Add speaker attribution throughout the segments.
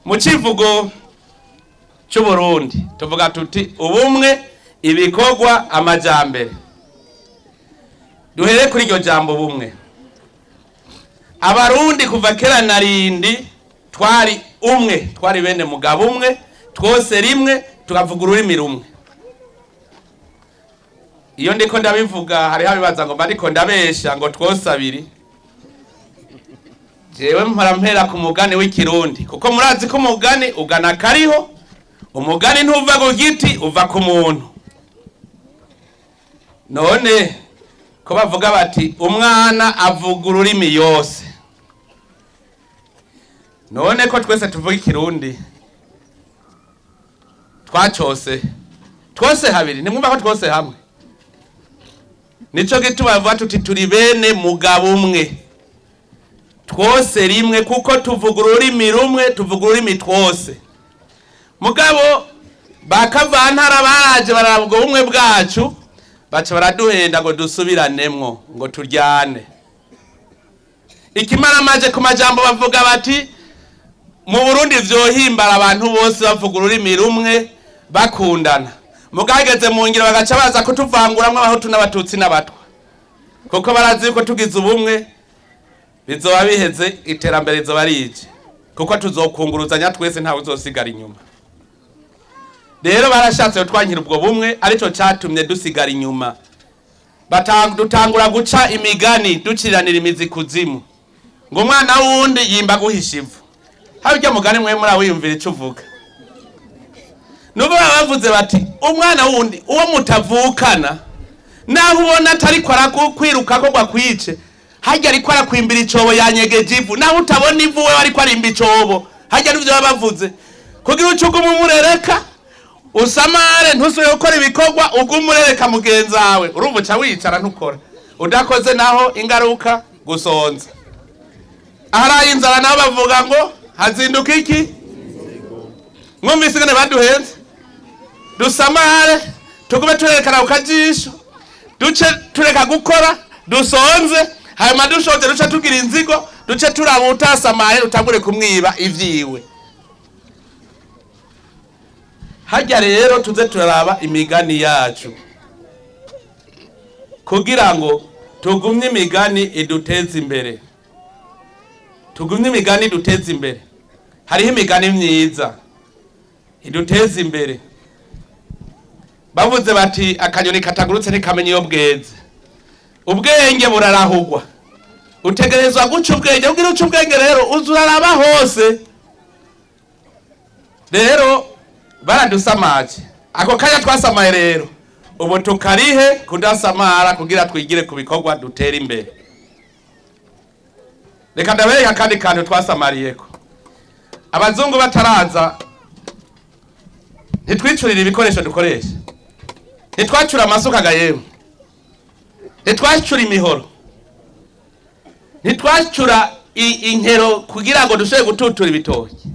Speaker 1: Mu civugo c'Uburundi tuvuga tuti ubumwe, ibikorwa, amajambere. Duhere kuri iryo jambo bumwe. Abarundi kuva kera na rindi twari umwe, twari bene mugabo umwe, twose rimwe, tukavuga ururimi rumwe. Iyo ndiko ndabivuga hariho abibaza ngo mba ndiko ndabesha ngo twose abiri. Jewe mpora mpera ku mugani w'ikirundi, kuko murazi ko umugani ugana kariho. Umugani ntuva ku giti, uva ku muntu. None ko bavuga bati umwana avuga ururimi yose, none ko twese tuvuga ikirundi twacose twose habiri, ntimwumva ko twose hamwe? Nico gituma bavuga tuti turi bene mugabo umwe, twose rimwe, kuko tuvuga ururimi rumwe, tuvuga ururimi twose. Mugabo bakavantara baraje baraba ubwo bumwe bwacu, baca baraduhenda ngo dusubiраnemwo, ngo turyane. Ikimaramaje ku majambo bavuga bati mu Burundi vyohimbara abantu bose bavuga ururimi rumwe bakundana. Mugageze mu ngiro bagaca baza kutuvanguramwo abahutu n'abatutsi n'abatwa, kuko barazi yuko tugize ubumwe bizoba biheze, iterambere rizoba rije, kuko tuzokunguruzanya twese, ntawe uzosigara inyuma. Rero barashatse kutwankira ubwo bumwe, arico catumye dusigara inyuma. Dutangura guca imigani duciranira imizi kuzimu, ngo umwana wundi yimba guhisha ivu. Haba iryo mugani mwe murawiyumvira ico uvuga? Nubwo baba bavuze bati umwana wundi uwo mutavukana, naho ubona atariko arakwirukako ngo akwice, harya ariko arakwimbira icobo, yanyegeje ivu. Naho utabona ivu, wewe ariko arimba icobo. Harya nivyo baba bavuze kugira uce ugume umurereka, usamare, ntusubire gukora ibikorwa, ugume umurereka mugenzi wawe. Urumva uca wicara ntukora, udakoze naho ingaruka gusonza. Aharaye inzara nabo bavuga ngo hazinduka iki? Mwumvise ingene baduhenze? Dusamare, tugume turerekana ku kajisho, duce tureka gukora, dusonze. Hanyuma dushonje duce tugira inzigo, duce turaba utasamaye, utangure kumwiba ivyiwe. Harya rero tuze turaraba imigani yacu kugira ngo tugumye imigani iduteze imbere, tugumye imigani iduteze imbere. Hariho imigani myiza iduteza imbere. Bavuze bati akanyoni katagurutse ntikamenya iyo bweze. Ubwenge burarahugwa, utegerezwa guca ubwenge. Kugira uce ubwenge rero uza uraraba hose. Rero baradusamaje ako kanya twasamaye, rero ubu tukarihe kudasamara kugira twigire ku bikorwa dutere imbere. Reka ndabereka akandi kantu twasamariyeko. Abazungu bataraza ntitwicurire ibikoresho dukoresha, ntitwacura amasuka ga yemwe, ntitwacura imihoro, ntitwacura inkero kugira ngo dushobore gututura ibitoki.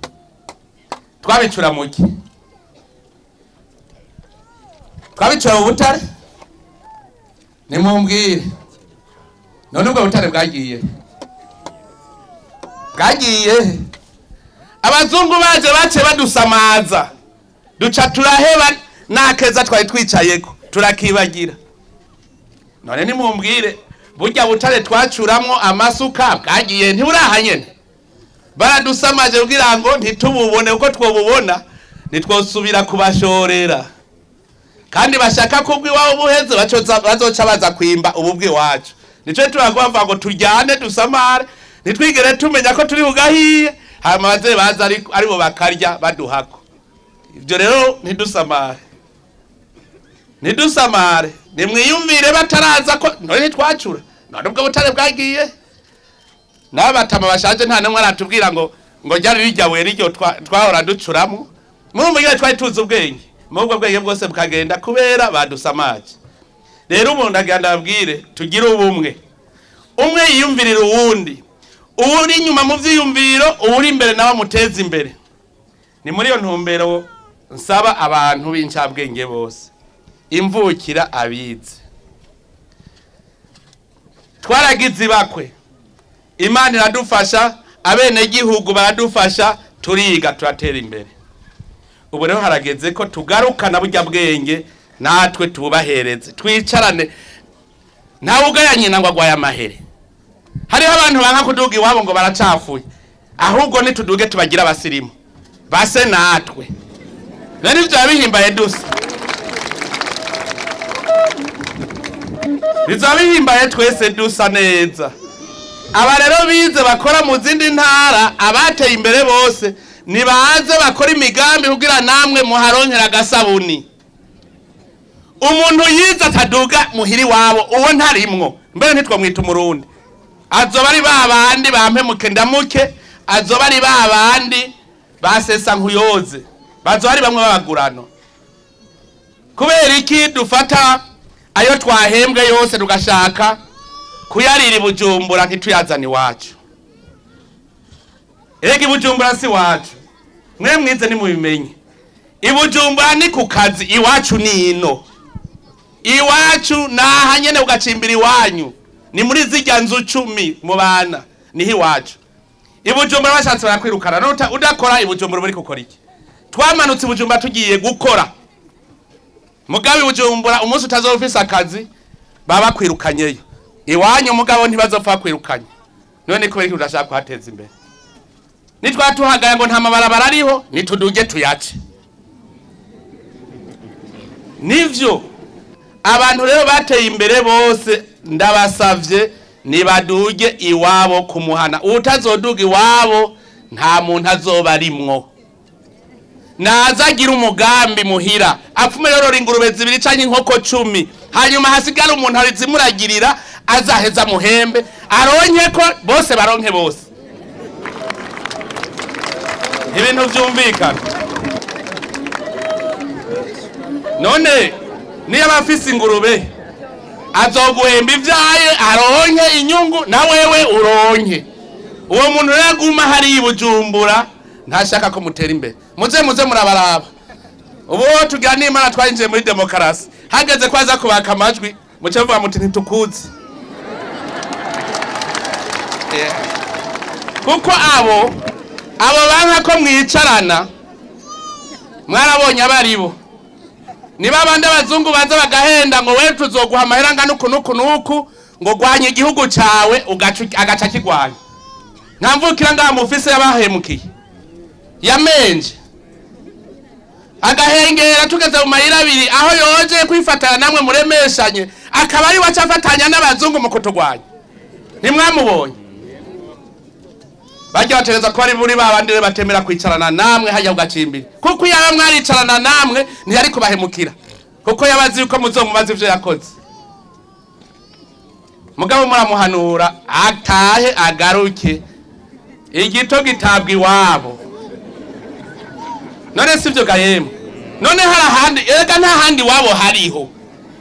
Speaker 1: Twabicura muki? Twabicura mu butare. Nimumbwire, none ubwo butare bwagiye bwagiye? Abazungu baje bace badusamaza, duca turaheba nakeza twari twicayeko turakibagira. None nimumbwire, burya butare twacuramwo amasuka bwagiye? Ntiburaha nyene? Baradusamaje kugira ngo ntitububone, kuko twobubona ntitwosubira kubashorera. Kandi bashaka ko ubw'iwabo buheze, bazoca baza kwimba ubu bw'iwacu. Nico turavuga ngo turyane, dusamare, ntitwigere tumenya ko turi bugahiye, hanyuma baze baza aribo bakarya baduhako. Ibyo rero ntidusamare, ntidusamare. Nimwiyumvire bataraza ko none ntitwacura. None ubwo butare bwagiye? N'abatama bashaje nta n'umwe aratubwira ngo ryari rirya buye riryo twahora ducuramo. Murumva ingene twari tuzi ubwenge, muri ubwo bwenge bwose bukagenda kubera badusamaje. Rero ubu ndagira ndababwire tugire ubumwe, umwe yiyumvirira uwundi, uwuri inyuma mu vyiyumviro, uwuri imbere nawe amuteze imbere. Ni muri iyo ntumbero nsaba abantu b'incabwenge bose, imvukira, abize. Twaragize ibakwe, Imana iradufasha, abenegihugu baradufasha. Turiga, turatera imbere. Ubu rero harageze ko tugarukana burya bwenge, natwe tububahereze, twicarane. Ntawe ugaya nyina ngo agwaye amahere. Hariho abantu banka kuduga iwabo ngo baracafuye. Ahubwo nituduge tubagira abasirimu, base natwe. Rero ivyo bihimbaye dusa, bizoba bihimbaye twese dusa neza. Aba rero bize bakora mu zindi ntara, abateye imbere bose nibaze bakora imigambi kugira namwe muharonkera agasabuni. Umuntu yize ataduga muhiri wabo, uwo ntarimwo, mbere ntitwamwita Umurundi. Azoba ari ba bandi bampemuke ndamuke, azoba ari ba bandi basesa nkuyoze, bazoba ari bamwe b'abagurano. Kubera iki dufata ayo twahembwe yose tugashaka kuyarira i Bujumbura, ntituyazane iwacu? Erega i Bujumbura si iwacu. Mwe mwize nimubimenye, i Bujumbura ni ku kazi, iwacu ni ino. Iwacu naha nyene, ugacimbira iwanyu, ni muri zirya nzu 10 mubana, niho iwacu. I Bujumbura bashatse barakwirukana. Nuta udakora i Bujumbura, uri gukora iki? Twamanutse i Bujumbura tugiye gukora. Mugabe i Bujumbura umunsi utazoba ufise akazi, baba bakwirukanyeyo. Iwanyu mugabo ntibazopfa bakwirukanye. None kubera iki udashaka kuhateza imbere? Nitwatuhagaye ngo nta mabarabara ariho, nituduge tuyace. Nivyo abantu rero bateye imbere bose ndabasavye, nibaduge iwabo kumuhana. Utazoduga iwabo nta muntu azoba arimwo. Naza agira umugambi muhira, apfume yorora ingurube 2 canke inkoko 10, hanyuma hasigara umuntu arizimuragirira, azaheza muhembe, aronke ko bose baronke bose. Ibintu vyumvikana. None niyo aba afise ingurube, azoguhemba ivyaye, aronke inyungu, na wewe uronke. Uwo muntu rero aguma hariya i Bujumbura ntashaka ko mutera imbere. Muze muze murabaraba. Ubu tugira n'Imana twinjiye muri demokarasi, hageze ko aza kubaka amajwi, muce muvuga muti ntitukuzi. Kuko abo banka ko mwicarana, mwarabonye abaribo. Niba abandi abazungu baza bagahenda ngo we tuzoguha amahera angana uku n'uku n'uku, ngo gwanya igihugu cawe, agaca kigwanya. Nta mvukira ngaha mufise yabahemukiye, yamenje agahengera. Tugeze mu mayira abiri, aho yoje kwifatanya namwe muremeshanye, akaba ari waca afatanya n'abazungu mu kutugwanya. Ntimwamubonye? Bajya bategereza ko ari muri ba bandi rero batemera kwicarana namwe hajya ugacimbira, kuko iyo aba mwaricarana namwe ntiyari kubahemukira, kuko yabazi yuko muzomubaza ivyo yakoze. Mugabo muramuhanura atahe agaruke, igito gitabwa iwabo. None sivyo gahemwe? None hari ahandi? Erega nta handi iwabo hariho,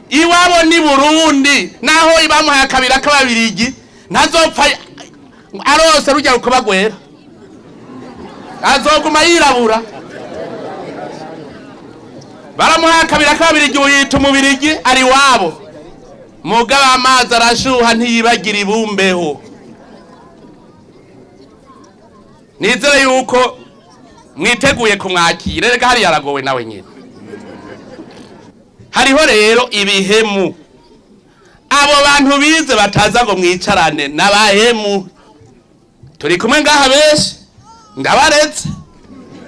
Speaker 1: iwabo ni Burundi. Naho bamuhaye akabira k'Ababirigi, ntazopfa arose rujya rukoba rwera, azoguma yirabura. Baramuhaye akabira k'Ababirigi, uyita Umubirigi, ari iwabo. Mugabo amazi arashuha ntiyibagira ibumbeho. Nizere yuko mwiteguye kumwakira. Erega hariya aragowe nawe nyine. Hariho rero ibihemu. Abo bantu bize bataza ngo mwicarane n'abahemu. Turi kumwe ngaha benshi, ndabaretse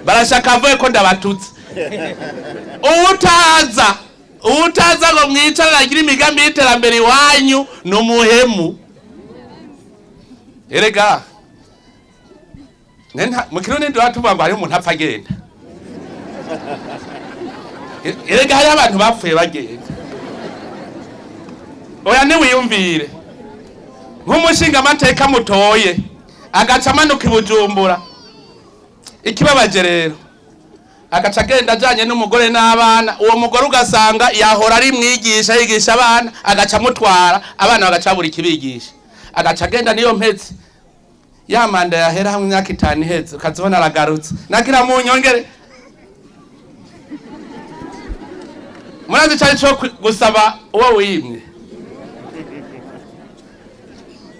Speaker 1: barashaka avuye ko ndabatutse. Utaza ngo mwicarane agire imigambi y'iterambere iwanyu ni umuhemu. Erega mu Kirundi tuvuga ngo hariho umuntu apfa agenda. Erega hariho abantu bapfuye bagenda. Oya, niwiyumvire nk'umushinga amateka mutoye agaca amanuka i Bujumbura. Ikibabaje rero, agaca agenda ajanye n'umugore n'abana. Uwo mugore ugasanga yahora ari mwigisha, yigisha abana, agaca amutwara, abana bagaca babura ikibigisha. Agaca agenda niyo mpezi ya manda yahera, hamwe imyaka 5 iheze, ukazibona aragarutse, nagira mu nyongere. Murazi cari co gusaba uwo wimye?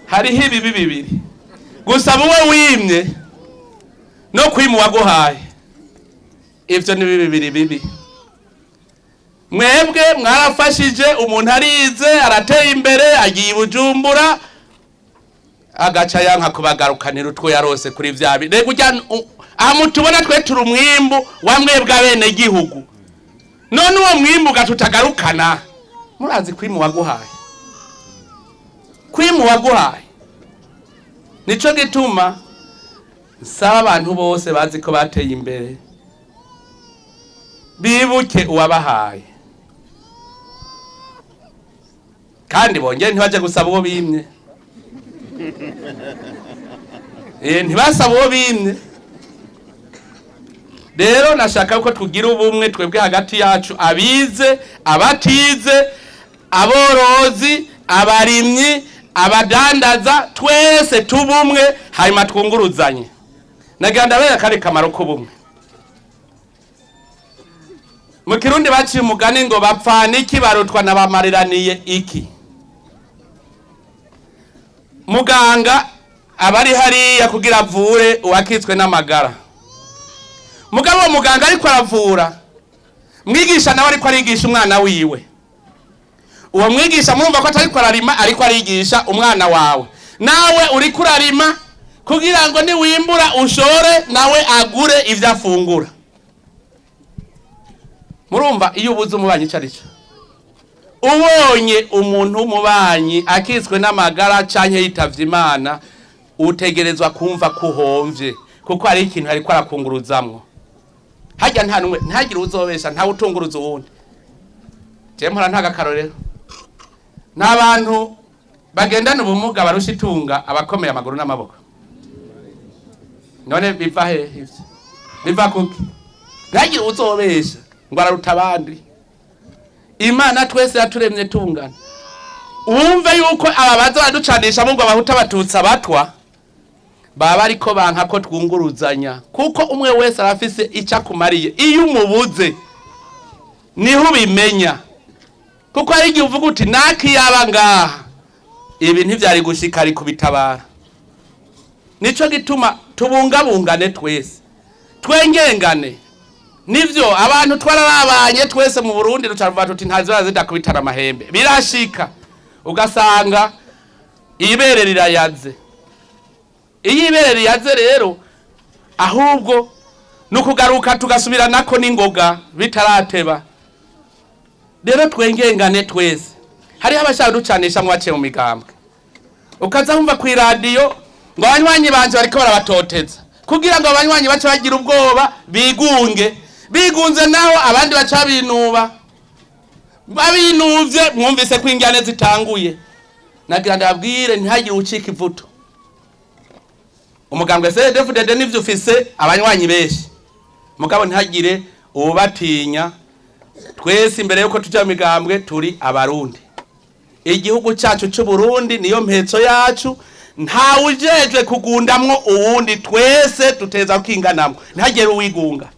Speaker 1: Hariho ibibi bibiri: gusaba uwo wimye No kwima uwaguhaye, ivyo ni bibiri bibi. Mwebwe mwarafashije umuntu, arize, arateye imbere, agiye i Bujumbura, agaca yanka kubagarukanira utwo yarose kuri vya rega ujya aha. Mutubona twe turi umwimbu wa mwebwe abene gihugu. None uwo mwimbu gatutagarukana, murazi kwima uwaguhaye, kwima uwaguhaye. Nico gituma nsaba abantu bose bazi ko bateye imbere bibuke uwabahaye, kandi bongere ntibaje gusaba uwo bimye. Ntibasaba uwo bimye. Rero nashaka ko tugira ubumwe twebwe hagati yacu, abize, abatize, aborozi, abarimyi, abadandaza, twese tubumwe, hanyuma twunguruzanye. Nagira ndabereka akandi kamaro k'ubumwe. Mu Kirundi baciye umugani ngo bapfana iki barutwa na bamariraniye iki. Muganga aba ari hariya kugira avure uwakitswe n'amagara. Mugabo uwo muganga ariko aravura, mwigisha nawe ariko arigisha umwana wiwe. Uwo mwigisha murumva ko atariko ararima, ariko arigisha umwana wawe. Nawe uriko urarima kugira ngo niwimbura ushore, nawe agure ivyo afungura. Murumva iyo ubuze umubanyi ico arico. Ubonye umuntu w'umubanyi akitswe n'amagara canke yitavye Imana, utegerezwa kumva ko uhomvye, kuko hari ikintu ariko arakunguruzamwo. Harya nta numwe, ntagire uzobesha, ntawe utunguruza uwundi. Je mpora ntaga akarorero, n'abantu bagendana ubumuga barusha itunga abakomeye amaguru n'amaboko. None biva hehe ivyo? Biva kuki? Ntagire uzobesha ngo araruta abandi. Imana twese yaturemye tungana. Wumve yuko aba baza baducanisha ngo abahuta, abatutsi, abatwa, baba ariko banka ko twunguruzanya, kuko umwe wese arafise icyo akumariye. Iyo umubuze niho ubimenya, kuko hari igihe uvuga uti nakiyaba ngaha ibi ntivyari gushika, ari kubitabara. Nico gituma tubungabungane twese, twengengane. Nivyo, abantu twararabanye twese mu Burundi, turavuga tuti nta zidakubitana amahembe. Birashika ugasanga ibere rirayaze. Iyo ibere riyaze rero, ahubwo nukugaruka tugasubiranako n'ingoga bitarateba. Rero twengengane twese. Hariho abashaka ducanisha baciye mu migambwe, ukaza wumva ku iradiyo ngo abanywanyi banje bariko barabatoteza, kugira ngo abanywanyi bace bagira ubwoba bigunge. Bigunze naho abandi baca binuba, babinuvye mwumvise ko injyane zitanguye. Nagira ndabwire ntihagire ucika ivuto. Umugambwe CNDD-FDD nivyo ufise abanywanyi benshi, mugabo ntihagire uwubatinya. Twese imbere yuko tuja migambwe turi abarundi. Igihugu cyacu cy'u Burundi niyo mpetso yacu, ntawe ujejwe kugundamwo uwundi, twese tuteza kwinganamwo. Ntihagire uwigunga,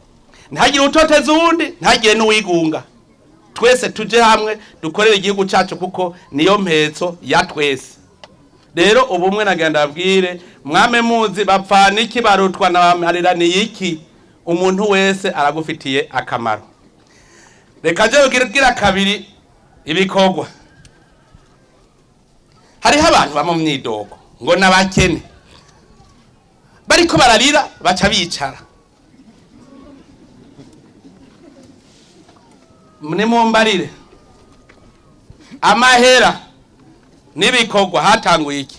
Speaker 1: ntihagire utoteza uwundi, ntihagire n'uwigunga. Twese tuje hamwe dukorere igihugu cyacu, kuko niyo mpetso ya twese. Rero ubumwe nagira ndabwire, mwame muzi bapfana iki barutwa na bamariraniye iki. Umuntu wese aragufitiye akamaro. Reka je kugira kabiri ibikorwa. Hariho abantu bama mu myidogo ngo n'abakene, bariko bararira baca bicara. Nimumbarire, amahera n'ibikorwa hatanguye iki?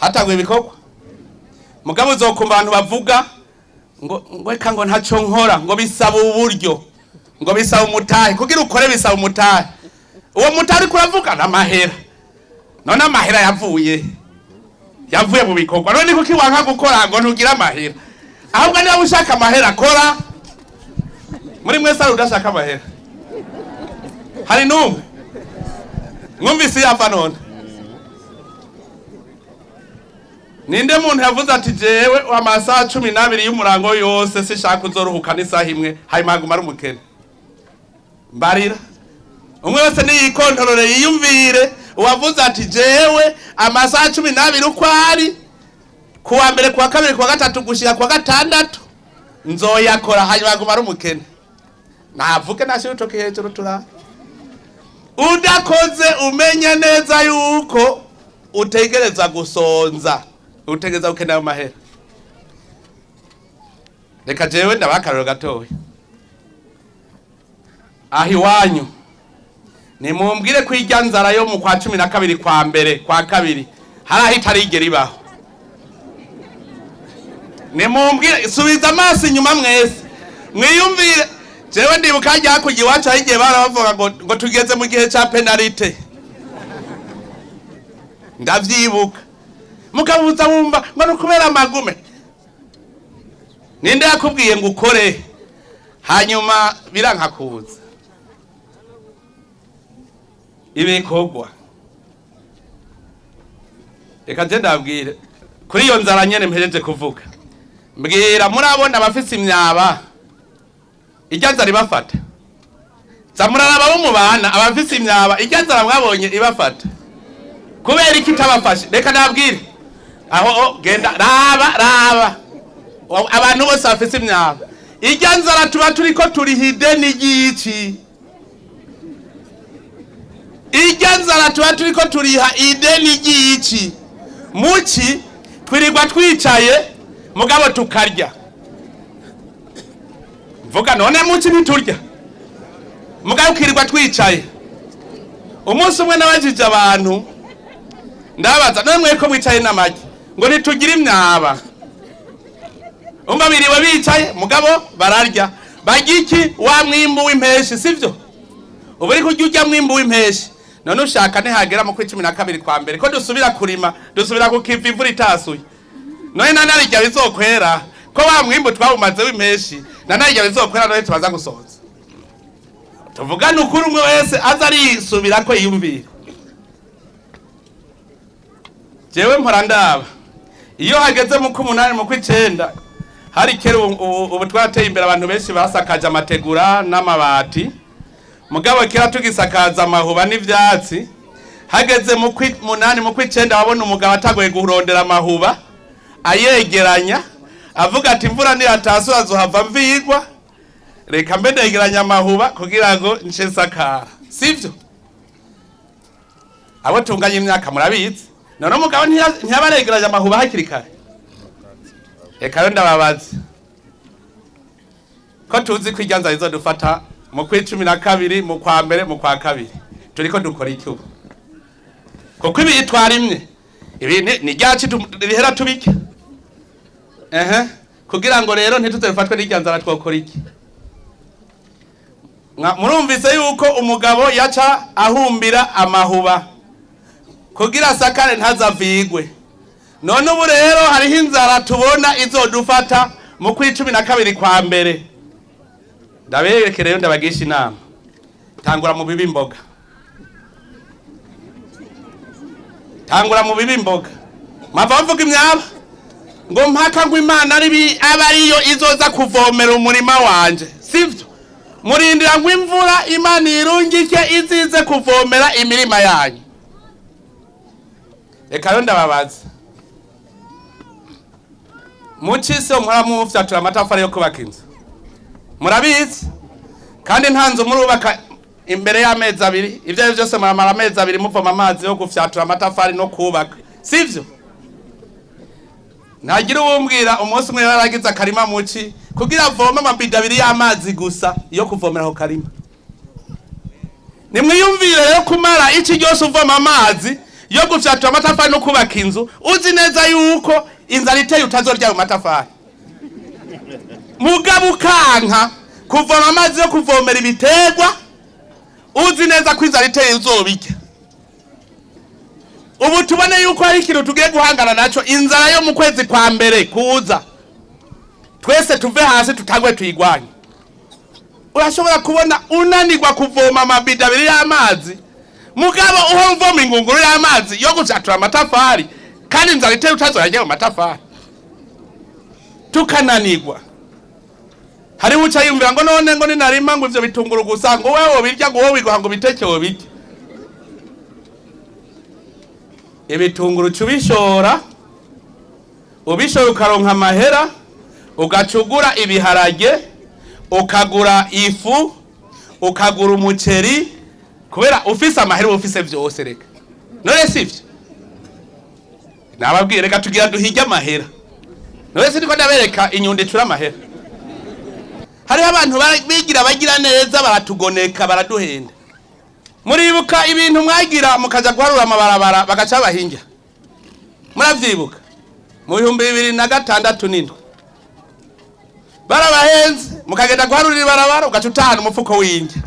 Speaker 1: Hatanguye ibikorwa. Mugabo uzokumva abantu bavuga ngo eka ngo ntaco nkora, ngo bisaba uburyo, ngo bisaba umutahe. Kugira ukore bisaba umutahe. Uwo mutahe uriko uravuga n'amahera. None amahera yavuye mu bikorwa. None kuki wanka gukora ngo ntugire amahera? Ahubwo niba ushaka amahera, kora. Muri mwese hari udashaka amahera? Hari n'umwe mwumvise yava? None ninde muntu yavuze ati jewe amasaha 12 y'umurango yose sishaka uzoruhuka n'isaha imwe, hanyuma haguma ari umukene? Mbarira, umwe wese niyikontorore, yiyumvire uwavuze ati jewe amasaha 12 uko ari. Kuwa mbere, kuwa kabiri, kuwa gatatu, gushika kuwa gatandatu nzoyakora, hanyuma aguma ari umukene. Navuge nashyira urutoki hejuru turabe. Udakoze, umenye neza yuko utegereza gusonza, utegereza gukenera ayo mahera. Reka jewe ndabaha akarorero gatoya. Aho iwanyu nimumbwire ko irya nzara yo mu kwa 12, kwa mbere, kwa kabiri, hari aho itarigera ibaho. Nimumbwire, subiza amaso inyuma mwese mwiyumvire. Jewe ndibuka hajya hakurya iwacu aho igihe barabavuga ngo tugeze mu gihe ca pénalité. Ndavyibuka mukabuza wumva ngo ni ukubera amagume. Ninde yakubwiye ngo ukore hanyuma biranka kuza ibikorwa? Reka nje ndabwire kuri iyo nzara nyene mpejeje kuvuga. Mbwira, murabona abafise imyaba irya nzara ibafata? Za muraraba bo mubana, abafise imyaba, irya nzara mwabonye ibafata? Kubera iki itabafashe? Reka ndabwire aho genda raba raba abantu bose bafise imyaba. Irya nzara tuba turiko turiha ideni ry'iki? Irya nzara tuba turiko turiha ideni ry'iki? Muki twirirwa twicaye mugabo tukarya. Mvuga none muki ntiturya mugabo ukirirwa twicaye? Umunsi umwe nabajije abantu, ndabaza: "None mwe ko mwicaye n'amagi?" Ngo ntitugire imyaba. Umva, biriwe bicaye mugabo bararya. Barya iki? Wa mwimbu w'impeshi, sivyo? Ubu uri kurya urya mwimbu w'impeshi. None ushaka ntihagera mu kwi 12, kwa mbere, ko dusubira kurima, dusubira kukiva imvura itasuye? None nanarirya bizokwera ko wa mwimbu twawumaze w'impeshi? Nanarirya bizokwera? None tubaza gusohoza. Tuvugane ukuri, umwe wese aza arisubira ko yiyumvira. Jewe mpora ndaba iyo hageze mu k'umunani, mu kw'icenda. Hari kera, ubu twateye imbere, abantu benshi basakaje amategura n'amabati. Mugabo kera tugisakaza amahuba n'ivyatsi, hageze mu kw'umunani, mu kw'icenda, wabona umugabo atagoye kurondera amahuba ayegeranya, avuga ati: "Imvura niyatasura azohava mvigwa, reka mbe ndegeranya amahuba kugira ngo nce nsakara." Sivyo? Abo tunganya imyaka murabizi. None umugabo ntiyaba aregeranya amahuba hakiri kare? Reka rero ndababaza: ko tuzi ko irya nzara izodufata mu kwi 12, mu kwa mbere, mu kwa kabiri, turiko dukora iki ubu? Kuko ibi twarimye ibi ni ryaci rihera tubike ehe. Kugira ngo rero ntituzefatwe n'irya nzara, twokora iki? Murumvise yuko umugabo yaca ahumbira amahuba kugira asakare ntazavigwe. None ubu rero hariho inzara tubona izodufata mu kwi 12, kwa mbere. Ndabereke rero, ndabagisha inama: tangura mu bibi imboga, tangura mu bibi imboga. Mpava mvuga imyaba ngo mpaka ngo Imana ari aba ariyo izoza kuvomera umurima wanje, sivyo? Murindira ngo imvura Imana irungike izize kuvomera imirima yanyu. Reka rero ndababaza: mucise muhora mufyatura amatafari yo kubaka inzu, murabizi, kandi nta nzu murubaka imbere y'amezi 2. Ibyo ari byo byose muramara amezi 2 muvoma amazi yo gufyatura amatafari no kubaka, sivyo? Ntagira uwumbwira umunsi umwe yaragize akarima muci kugira avome amabido 2 y'amazi gusa yo kuvomera ako karima. Nimwiyumvire rero kumara iki ryose uvoma amazi yo gufyatura amatafari no kubaka inzu, uzi neza yuko inzara iteye utazorya ayo matafari, mugabo ukanka kuvoma amazi yo kuvomera ibiterwa, uzi neza ko inzara iteye uzobirya. Ubu tubone yuko hari ikintu tugiye guhangana naco, inzara yo mu kwezi kwa mbere kuza. Twese tuve hasi tutangwe tuyigwanye. Urashobora kubona unanirwa kuvoma amabido 2 y'amazi, mugabo uhora uvoma ingunguru y'amazi yo gufyatura amatafari, kandi inzara iteye utazoyarya mu matafari. Tukananirwa. Hariho uca yumvira ngo none ngo ninarima ngo ivyo bitunguru gusa, ngo wewe wobirya, ngo wowe wiguha ngo biteke wobirya. Ibitunguru uca ubishora. Ubishoboye ukaronka amahera, ugacugura ibiharage, ukagura ifu, ukagura umuceri, kubera ufise amahera uba ufise vyose. Reka none sivyo nababwiye? Reka tugira duhige amahera. None siniko ndabereka inyundo icura amahera? Hariho abantu bigira bagira neza, baratugoneka, baraduhenda. Muribuka ibintu mwagira mukaja guharura amabarabara, bagaca bahinja? Muravyibuka mu 2067? Barabahenze, mukagenda guharura ibarabara, ugaca utahana umufuko w'injya.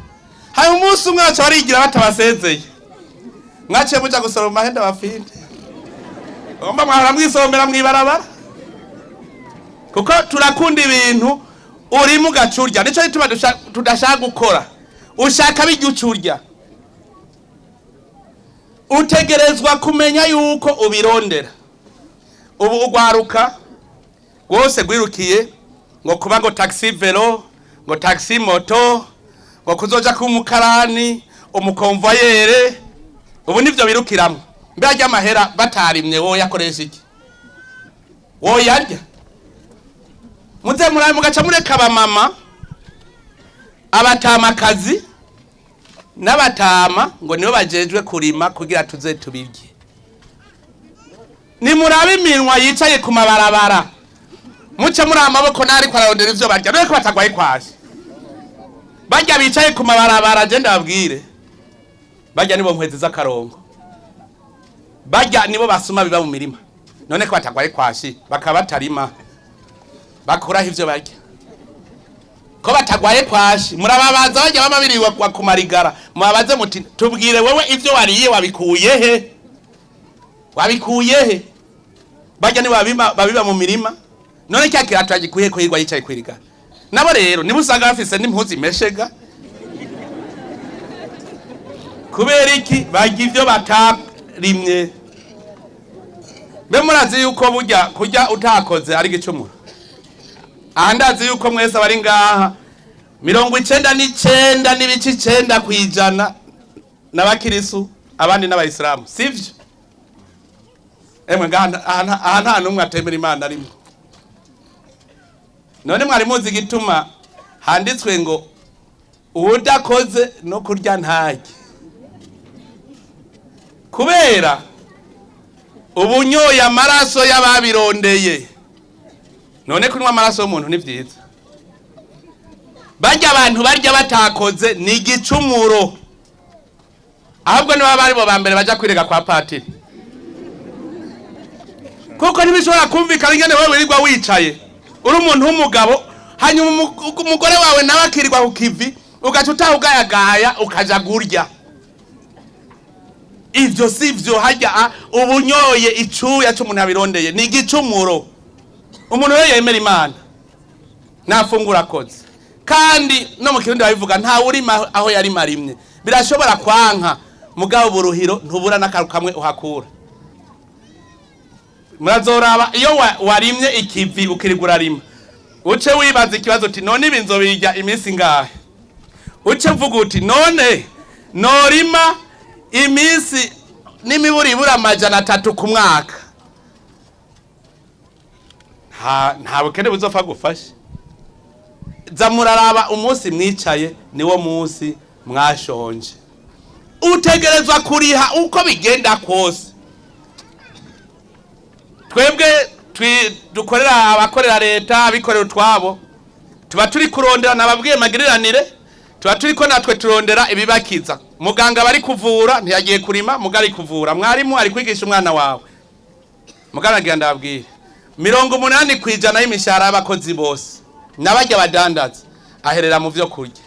Speaker 1: Hari umunsi umwe baca barigira batabasezeye, mwaciye muja gusoroma amahenda bafinde. Ugomba mwahora mwisomera mw'ibarabara, kuko turakunda ibintu urimo ugacurya. Nico gituma tudashaka gukora. Ushaka bijya ucurya. Utegerezwa kumenya yuko ubirondera. Ubu ugwaruka rwose rwirukiye ngo kuba ngo taxi vélo, ngo taxi moto, ngo kuzoja kuba umukarani, umukonvoyere. Ubu nivyo birukiramwo. Mbega ry'amahera batarimye, wowe yakoresha iki? Woyarya? Muze murabe, mugaca mureka abamama, abatamakazi n'abatama ngo nibo bajejwe kurima kugira tuze tubirye. Nimurabe iminwa yicaye ku mabarabara, muce muri amaboko n'ariko ararondera ivyo barya. None ko batagwaye kwashi, barya bicaye ku mabarabara, je ndababwire, barya nibo nkwezi z'akarongo, barya nibo basuma biba mu mirima. None ko batagwaye kwashi, bakaba batarima, bakuraho ivyo barya? Ko batagwaye kwashi, murababaza barya bama biriwe kumarigara, mubabaze muti: "Tubwire wewe, ivyo wariye wabikuye he? Wabikuye he?" Barya nibo babiba mu mirima. None cya kirato yagikuye ko yirwa yicaye kwirigara? Nabo rero nibo usanga bafise n'impuzu imeshega. Kubera iki? Barya ivyo batarimye. Mbe murazi yuko burya kurya utakoze ari igicumuro? Aha ndazi yuko mwese abari ngaha, 99.9% n'abakirisu, abandi n'abayisilamu, sivyo? Emwe, ngaha aha nta n'umwe atemera Imana arimwo. None mwari muzi igituma handitswe ngo uwudakoze no kurya ntarye? Kubera ubunyoye amaraso y'ababirondeye. None kunywa amaraso y'umuntu ni vyiza? Barya abantu barya batakoze ni igicumuro. Ahubwo niba bari bo ba mbere baja kwirega kwa patiri, kuko ntibishobora kumvikana ingene wewe wirirwa wicaye uri umuntu w'umugabo, hanyuma umugore wawe nawe akirirwa ku kivi, ugaca utaha ugayagaya ukaja kurya. Ivyo si vyo. Harya ubunyoye icuya c'umuntu abirondeye, ni igicumuro. Umuntu rero yemera Imana nafungura akoze. Kandi no mu Kirundi babivuga: ntawe urima aho yarima rimwe. Birashobora kwanka, mugabo buruhiro ntubura n'akaru kamwe uhakura. Murazoraba, iyo warimye ikivi ukirigura urarima, uce wibaza ikibazo uti: "None ibi nzobirya iminsi ingahe?" Uce mvuga uti: "None norima iminsi n'imiburibura 300 ku mwaka, nta bukene buzopfa gufashe." Za muraraba, umunsi mwicaye niwo munsi mwashonje. Utegerezwa kuriha uko bigenda kose. Twebwe dukorera, abakorera leta, abikorera utwabo, tuba turi kurondera. Nababwiye magiriranire, tuba turiko natwe turondera ibibakiza. Muganga bari kuvura, ntiyagiye kurima, muga ari kuvura. Mwarimu ari kwigisha umwana wawe. Mugaragira ndababwire, 80% y'imishahara y'abakozi bose n'abarya badandaza aherera mu vyo kurya.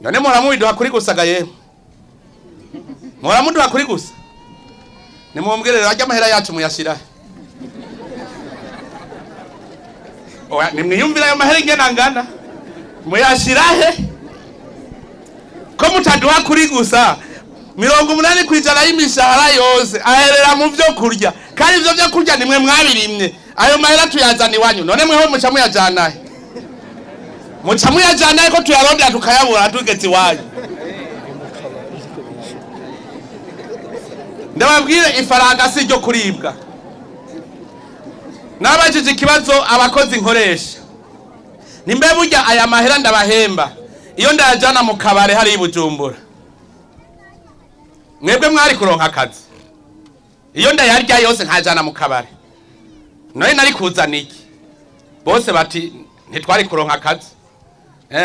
Speaker 1: None muhora mubiduha kuri gusa ga? Yemwe, muhora muduha kuri gusa? Nimumbwire rero, arya amahera yacu muyashirahe? Oya, nimwiyumvire ayo mahera ingene angana, muyashirahe ko mutaduha kuri gusa? 80% y'imishahara yose aherera mu vyo kurya, kandi ivyo vyo kurya nimwe mwabirimye. Ayo mahera tuyazana iwanyu. None mweho muca muyajanahe? Muca muyajanahe ko tuyarondera tukayabura tugeze iwanyu? Ndababwire, ifaranga si iryo kuribwa. Nabajije ikibazo abakozi nkoresha, nimbe burya aya mahera ndabahemba, iyo ndayajana mu kabare hariya i Bujumbura, mwebwe mwari kuronka akazi? Iyo ndayarya yose nkajana mu kabare, none nari kuzana iki? Bose bati ntitwari kuronka akazi.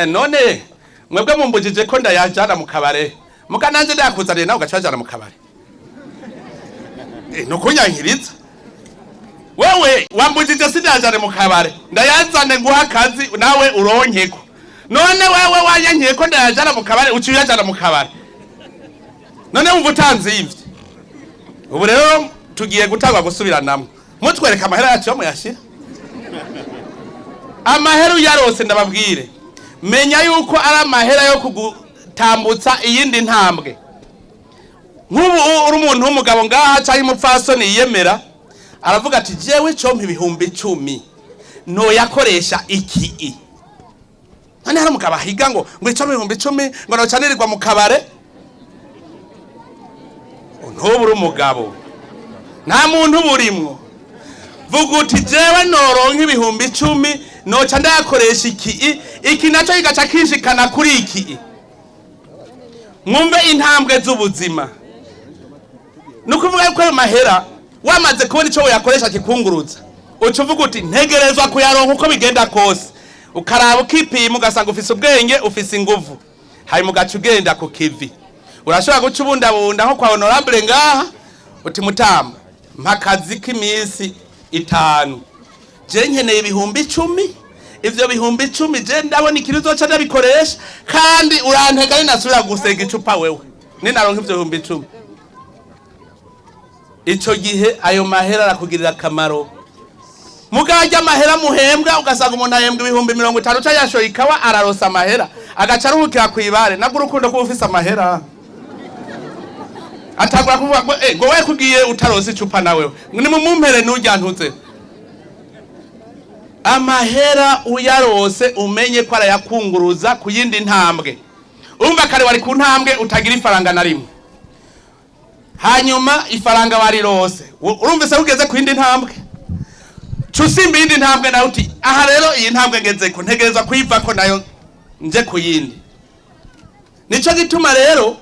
Speaker 1: None mwebwe mumbujije ko ndayajana mu kabare, muga nanje ndayakuzaniye, nawe ugaca uyajana mu kabare. Nukunyankiriza wewe wambujije sindayajane mu kabare, ndayazane nguha akazi nawe uronkeko. None wewe wanyankiye ko ndayajana mu kabare, uca uyajana mu kabare, none wumva utanzimvye. Ubu rero tugiye gutangwa gusubiranamwo, mutwereka amahera yacu yo muyashira. Amahera uyarose, ndababwire, menya yuko ari amahera yo kugutambutsa iyindi ntambwe. Nk'ubu uri umuntu w'umugabo ngaha cyangwa umupfasoni yiyemera, aravuga ati jewe compa 10,000 noyakoresha iki? None hari umugabo ahiga ngo icompa 10,000 ngo nocanirirwa mu kabare? Ntubu uri umugabo, nta muntu burimwo. Vuga uti jewe noronka 10,000 noca ndayakoresha iki, iki naco kigaca kinshikana kuri iki. Mwumve intambwe z'ubuzima. Ni ukuvuga ko ayo mahera wamaze kubona ico woyakoresha kikungurutsa, uca uvuga uti ntegerezwa kuyaronka uko bigenda kose. Ukaraba ukipima, ugasanga ufise ubwenge, ufise inguvu, hanyuma ugaca ugenda ku kivi. Urashobora guca ubundabunda nko kwa honorable ngaha, uti mutama, mpa akazi k'iminsi 5, je nkeneye 10,000. Ivyo 10,000 je ndabona ikintu uzoca ndabikoresha, kandi urantega ninasubira gusega icupa wewe ninaronka ivyo 10,000. Ico gihe ayo mahera arakugirira akamaro. Mugajya amahera muhembwa, ugasanga umuntu ahembwa 50,000, ca yashoye ikawa ararosa amahera, agaca aruhukira kwibare. Nabwo urukundo kuba ufise amahera, atagura kuvuga ngo ngo we kugiye utarosa icupa nawe ni mumumpere nurya ntuze. Amahera uyarose, umenye ko arayakunguruza ku yindi ntambwe. Urumva kare wari ku ntambwe utagira ifaranga na rimwe, hanyuma ifaranga warirose, urumvise ugeze ku yindi ntambwe, cusimba iyindi ntambwe nawe, uti aha rero iyi ntambwe ngezeko ntegerezwa kuyivako nayo nje ku yindi. Nico gituma rero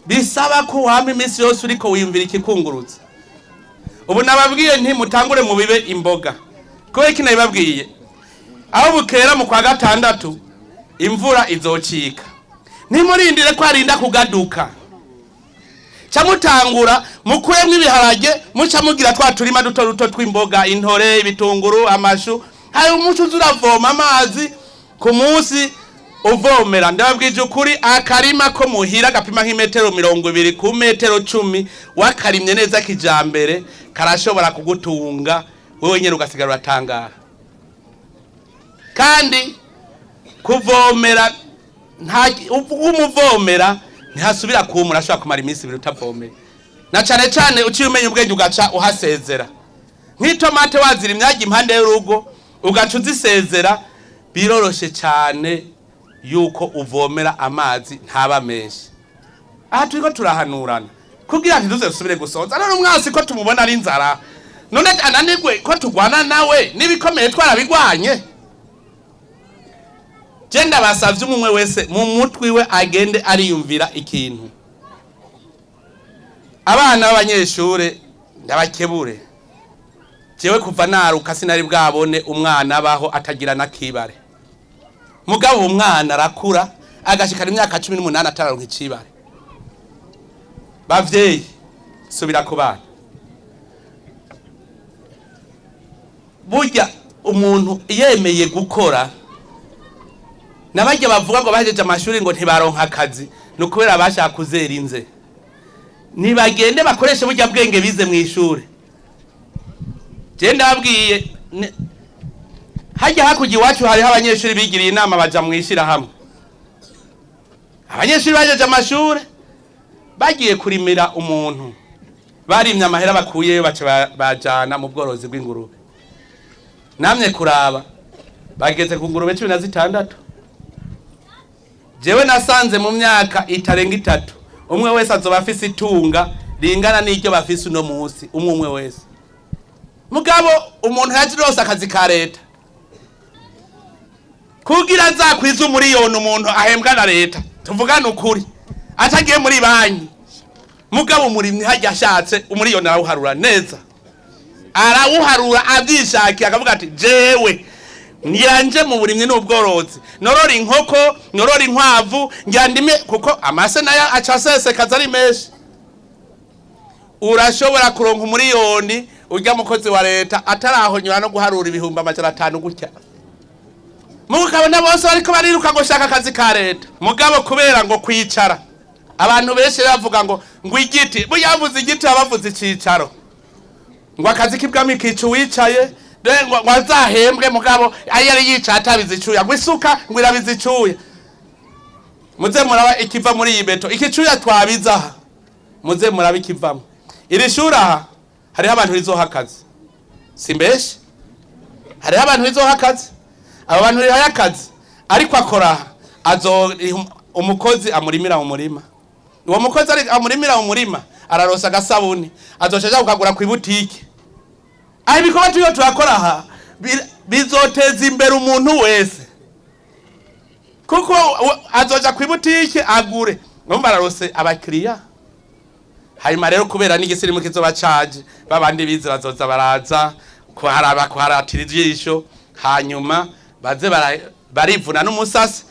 Speaker 1: bisaba ko wama iminsi yose uriko wiyumvira ikikungurutsa. Ubu nababwiye nti mutangure mubibe imboga. Kubera iki nabibabwiye? Aho bukera mu kwa gatandatu imvura izocika, ntimurindire ko arinda kugaduka, ca mutangura mukuremwo ibiharage, muca mugira twa turima duto duto tw'imboga, intore, ibitunguru, amashu. Hari umuco uza uravoma amazi ku munsi uvomera. Ndababwije ukuri, akarima ko muhira gapima nk'imetero 20 ku metero 10, wakarimye neza kijambere, karashobora kugutunga wewe nyene ugasigara uratangara. Kandi kuvomera, nta umuvomera ntihasubira kumura, ashobora kumara iminsi 2 utavomera, na cane cane uciye umenya ubwenge ugaca uhasezera. Nk'itomate wazira imyanya impande y'urugo ugaca uzisezera, biroroshe cane yuko uvomera amazi ntaba menshi. Aha turiko turahanurana kugira ntituze dusubire gusonza. None umwasi ko tumubona ari inzara, none ananirwe ko tugwana nawe n'ibikomeye twarabigwanye. Je ndabasavye, umwe wese mu mutwi we agende ariyumvira ikintu. Abana b'abanyeshure ndabakebure, jewe kuva naruka sinari bwabone umwana abaho atagira nakibare. Mugabo umwana arakura agashikana imyaka 18 atararonka icibare. Bavyeyi, subira ku bana. Burya umuntu yemeye gukora, nabajya bavuga ngo bahejeje amashuri ngo ntibaronka akazi, ni ukubera bashaka kuzera inze. Nibagende bakoreshe burya bwenge bize mu ishure. Je ndababwiye, hajya hakurya iwacu hariho abanyeshuri bigiriye inama baja mu ishirahamwe. Abanyeshuri bahejeje amashure bagiye kurimira umuntu, barimye amahera bakuyeyo baca bajana mu bworozi bw'ingurube. Namye kuraba bageze ku ngurube 16. Jewe nasanze mu myaka itarenga 3 umwe wese azoba afise itunga ringana n'iryo bafise uno munsi, umwe umwe wese. Mugabo umuntu yaje akazi ka leta kugira azakwize umuriyoni, umuntu ahembwa na leta, tuvugane ukuri, atagiye muri banki. Mugabo umurimyi hajya ashatse umuriyoni arawuharura neza, arawuharura abyishakiye, akavuga ati: "Jewe ngira mu burimyi n'ubworozi, norora inkoko, norora inkwavu, ngira ndime", kuko amase nayo aca asesekaza ari menshi. Urashobora kuronka umuriyoni urya mukozi wa leta atarahonyora no guharura 500,000 gutya. Mukabona bose bariko bariruka ngo shaka akazi ka leta, mugabo kubera ngo kwicara. Abantu benshi bavuga ngo igiti, burya bavuze igiti baba bavuze icicaro, ngo akazi k'ibwami kica uwicaye, ngo azahembwe, mugabo ayo yari yicaye atabizi icuya, ngo isuka ngo irabiza icuya. Muze muraba ikiva muri iyi beto, iki cuya twabiza aha, muze muraba ikivamo. Iri shuri aha hariho abantu rizoha akazi, si mbeshe, hariho abantu rizoha akazi. Abo bantu rihaye akazi, ariko akora aha, azoriha umukozi amurimira mu murima. Uwo mukozi amurimira mu murima ararosa agasabuni, azoca aja kukagura ku ibutike. Aho ibikorwa turiho turakora aha bizoteza imbere umuntu wese, kuko azoja ku ibutike agure, urumva ararose abakiriya. Hanyuma rero kubera n'igisirimu kizoba caje, babandi bize bazoza baraza kuharaba, kuharatira ijisho, hanyuma baze barivuna n'umusasi.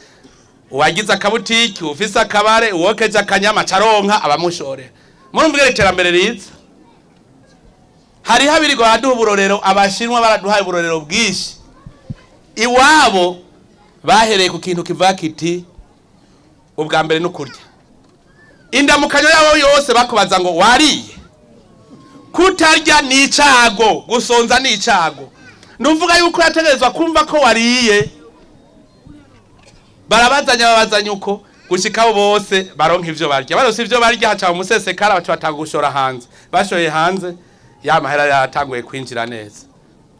Speaker 1: Uwagize akabutiki, ufise akabare, uwokeje akanyama, caronka abamushorera. Murumva iterambere riza. Hariho abirirwa baraduha uburorero. Abashinwa baraduhaye uburorero bwinshi. Iwabo bahereye ku kintu kivuga kiti: "Ubwa mbere ni ukurya." Indamukanyo yabo yose bakubaza ngo: "Wariye?" Kutarya ni icago, gusonza ni icago. Nuvuga yuko yategerezwa kumva ko wariye. Barabazanya, babazanya uko gushikaho bose baronka ivyo barya. Baronse ivyo barya, haca umusesekara, baca batanga gushora hanze. Bashoye hanze, ya mahera yatanguye kwinjira neza.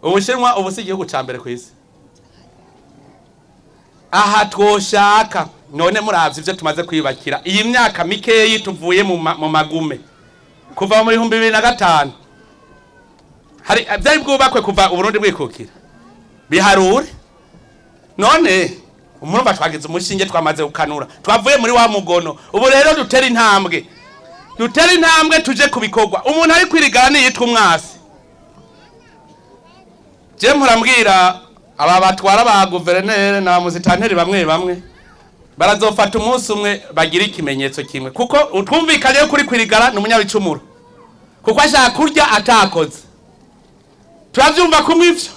Speaker 1: Ubushinwa ubu si igihugu ca mbere kw'isi. Aha twoshaka none, muravye ivyo tumaze kwiyubakira iyi myaka mikeyi tuvuye mu magume, kuva mu 2005, hari vyari bwubakwe kuva Uburundi bwikukira? Biharure none. Umurumva twagize umushinge, twamaze gukanura, twavuye muri wa mugono. Ubu rero dutera intambwe, dutera intambwe tuje ku bikorwa. Umuntu ari kwirigara niyitwa umwasi. Je murambwira, aba batwara ba guverineri na muzitanteri bamwe bamwe barazofata umunsi umwe bagira ikimenyetso kimwe, kuko utwumvikanye yo kuri kwirigara ni umunyabicumuro, kuko ashaka kurya atakoze. Turavyumva kumwe ivyo.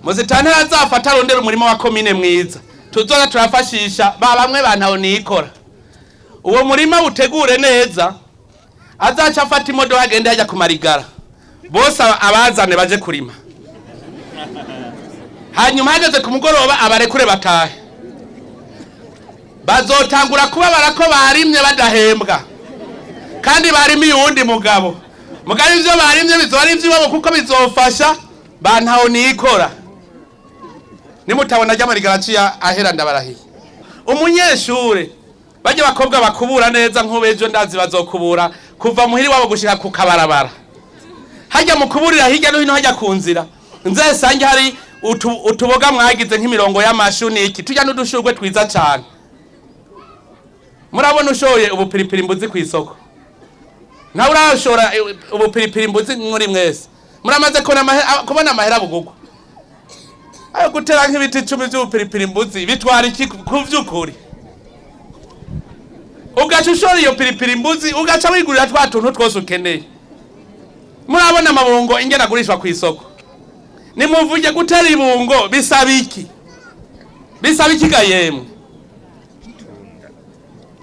Speaker 1: Muzitane azafata arondera umurima wa komine mwiza tuzoza turafashisha ba bamwe bantaho nikora. Uwo murima utegure neza, azaca afata imodoka agende hajya kumarigara bose abazane baje kurima, hanyuma hageze ku mugoroba abarekure batahe. Bazotangura kubabara ko barimye badahembwa kandi barimiye uwundi mugabo. Mugabo ivyo barimye bizoba ari ivy'iwabo, kuko bizofasha bantaho nikora. Nimutabona ry'amarigara aciye ahera, ndabarahiye. Umunyeshure, bajya abakobwa bakubura neza nk'ubu, ejo ndazi bazokubura kuva muhiri wabo gushika ku kabarabara hajya mu kuburira hirya no hino hajya ku nzira, nzesange hari utuboga mwagize nk'imirongo y'amashu n'iki, tujya n'udushurwe twiza cane. Murabona ushoye ubupiripiri mbuzi ku isoko, nawe urashora ubupiripiri mbuzi. Muri mwese muramaze kubona amahera bugugwa. Ayo gutera nk'ibiti 10 vy'ubupiripiri mbuzi bitwara iki ku vy'ukuri? Ugaca ushora iyo piripiri mbuzi, ugaca wigurira twa tuntu twose ukeneye. Murabona amabungo ingene agurishwa ku isoko. Nimuvuge, gutera ibungo bisaba iki? Bisaba iki ga yemwe?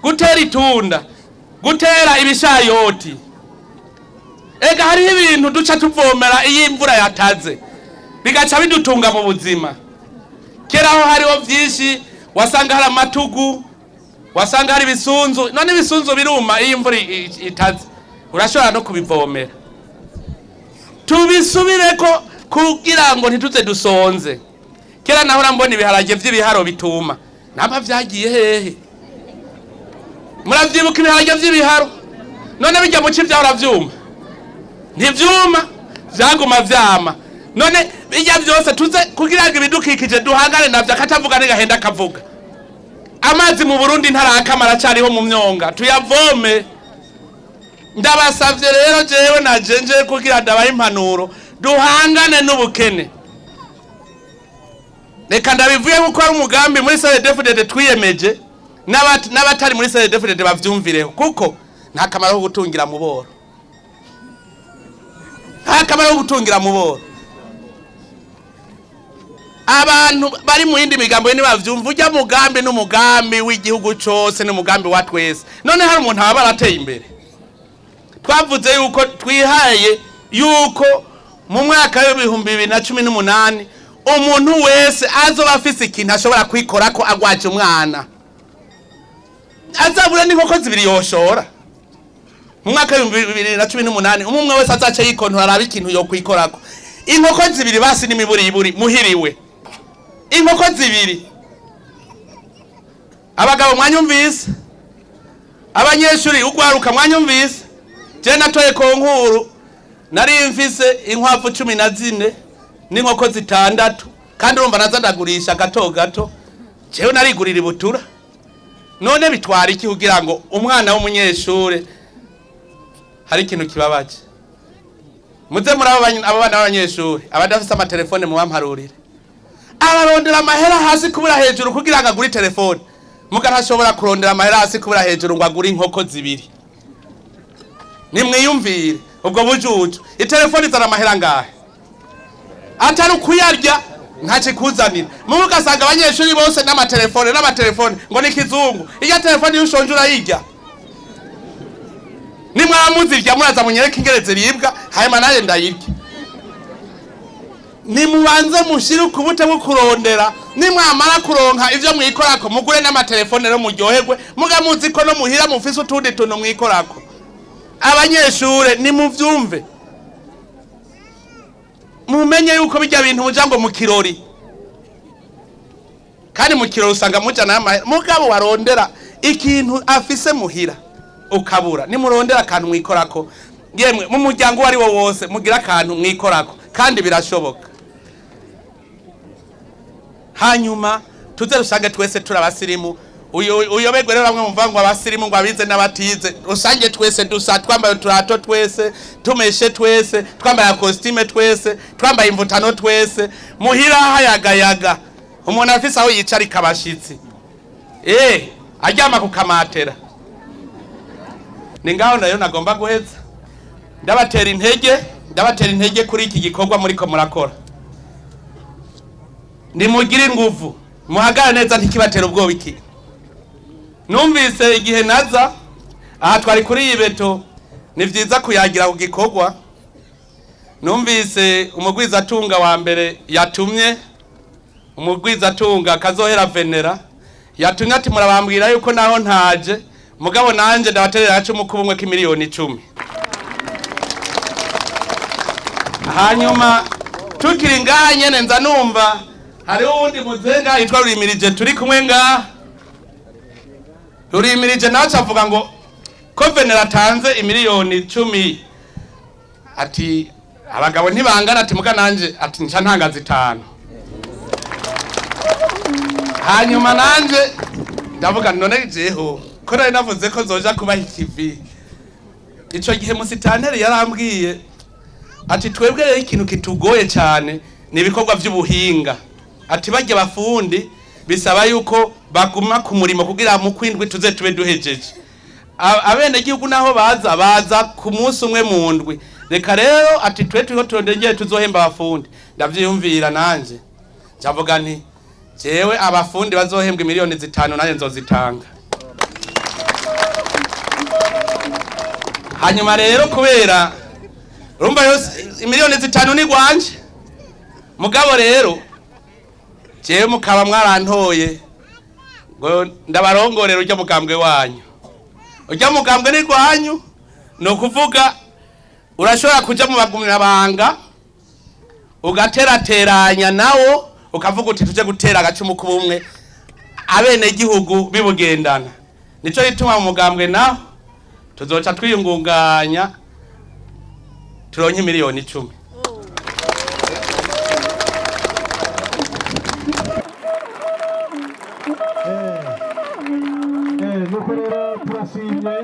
Speaker 1: Gutera itunda, gutera ibishayoti, ega hariho ibintu duca tuvomera iyo imvura yataze, bigaca bidutunga mu buzima. Kera aho hariho vyinshi, wasanga hari amatugu, wasanga hari ibisunzu. None ibisunzu biruma iyo imvura itaze, urashobora no kubivomera. Tubisubireko kugira ngo ntituze dusonze. Kera naho urambona ibiharage vy'ibiharo bituma naba vyagiye hehe? Muravyibuka ibiharage vy'ibiharo? None bijya muci vyahora vyuma. Ntivyuma vyaguma vyama. None bijya byose tuze kugira ngo ibidukikije duhangane navyo, akatavuga nigahenda akavuga. Amazi mu Burundi ntarakama, aracariho mu myonga, tuyavome. Ndabasavye rero, jewe naje nje kugira ndabahe impanuro, duhangane n'ubukene. Reka ndabivuye kuko ari umugambi muri CNDD-FDD twiyemeje, n'abatari muri CNDD-FDD bavyumvireho, kuko nta kamaro ko gutungira mu boro, nta kamaro ko gutungira mu boro. Abantu bari mu yindi migambo ntibavyumva. Ujya mugambi n'umugambi w'igihugu cose, n'umugambi wa twese. None hari umuntu aba barateye imbere. Twavuze yuko twihaye yuko mu mwaka w'2018 umuntu wese azoba afise ikintu ashobora kwikorako, agwaje umwana azabura n'inkoko zibiri yoshora. Mu mwaka w'2018 umwe wese azaca yikontora, arabe ikintu yokwikorako, inkoko zibiri basi n'imiburiburi muhiriwe, inkoko zibiri. Abagabo mwanyumvise, abanyeshuri, ugwaruka mwanyumvise. Je natoye concours nari mfise inkwavu 14 n'inkoko zitandatu, kandi urumva naza ndagurisha gato gato. Jewe narigurira ibutura. None bitwara iki kugira ngo umwana w'umunyeshure? Hari ikintu kibabaje. Muze muri abo bana b'abanyeshuri abadafise amatelefone, mubamparurire. Ararondera amahera hasi kubura hejuru kugira ngo agure telefone, muga ntashobora kurondera amahera hasi kubura hejuru ngo agure inkoko zibiri. Nimwiyumvire ubwo bujuju. Itelefone izana amahera ngahe? Atari ukuyarya, ntakikuzanira. Mubu ugasanga abanyeshuri bose n'amatelefone n'amatelefone, ngo ni kizungu. Iyo telefone iyo ushonje urayirya. Nimwaba muzirya, muraza munyereke ingene ziribwa, hanyuma nanjye ndayirya. Nimubanze mushire ukubute bwo kurondera. Nimwamara kuronka ivyo mwikorako, mugure n'amatelefone rero muryoherwe, muga muzi ko no muhira mufise utundi tuntu mwikorako. Abanyeshure, nimuvyumve, mumenye yuko bijya bintu muja ngo mu kirori, kandi mu kirori usanga mujana n'amahera, mugabo warondera ikintu afise muhira ukabura. Nimurondera akantu mwikorako, yemwe, mu muryango uwo ari wo wose mugira akantu mwikorako, kandi birashoboka. Hanyuma tuze rusange twese turi abasirimu. Uyoberwe rero bamwe mumva ngo abasirimu ngo abize n'abatize. Rusange twese dusa, twambaye uturato twese, tumeshe twese, twambaye costume twese, twambaye imvutano twese, muhira hayagayaga, umuntu afise aho yicarika abashitsi, aryama ku kamatera. Ni ngaho nayo nagomba guheza. Ndabatera intege, ndabatera intege kuri iki gikorwa muriko murakora. Nimugire inguvu, muhagare neza, ntikibatera ubwoba. Iki numvise igihe naza aha, twari kuri iyi beto, ni vyiza kuyagira ku gikorwa. Numvise umugwizatunga wa mbere yatumye, umugwizatunga Kazohera Venera, yatumye ati: "Murabambwira yuko naho ntaje, mugabo nanje ndabaterera cumu kubumwe k'imiliyoni 10." Hanyuma tukiri ngaha nyene, nza numva hariho uwundi muzenga yitwa Rurimirije turi kumwe ngaha. Rurimirije nawe avuga ngo ko Venera atanze imiliyoni 10, ati abagabo ntibangana, ati muga nanje, ati nca ntanga zitanu. Hanyuma nanje ndavuga: none jeho ko nari navuze ko zoja kubaha ikivi? Ico gihe musitanteri yarambwiye ati: "Twebwe rero ikintu kitugoye cyane ni ibikorwa by'ubuhinga." Ati: "Bajya bafundi bisaba yuko baguma ku murimo kugira mu kwindwi tuze tube duhejeje. Abenegihugu naho baza, baza ku munsi umwe mu ndwi. Reka rero," ati, "twe turiho turondegeye tuzohemba abafundi." Ndavyiyumvira nanje, ncavuga nti: "Jewe abafundi bazohembwa miliyoni 5 nanjye nzozitanga." Hanyuma rero kubera urumva yose imiliyoni 5 ni gwanje, mugabo rero jewe mukaba mwarantoye ngo ndabarongorera urya mugambwe wanyu, urya mugambwe ni gwanyu. Ni ukuvuga urashobora kuja mu bagumyabanga, ugaterateranya nawo, ukavuga uti: "Tuje gutera agacumu k'ubumwe abenegihugu bibugendana." Nico gituma mu mugambwe naho tuzoca twiyungunganya. Turonke 10 miliyoni.
Speaker 2: Nuko rero turashimye.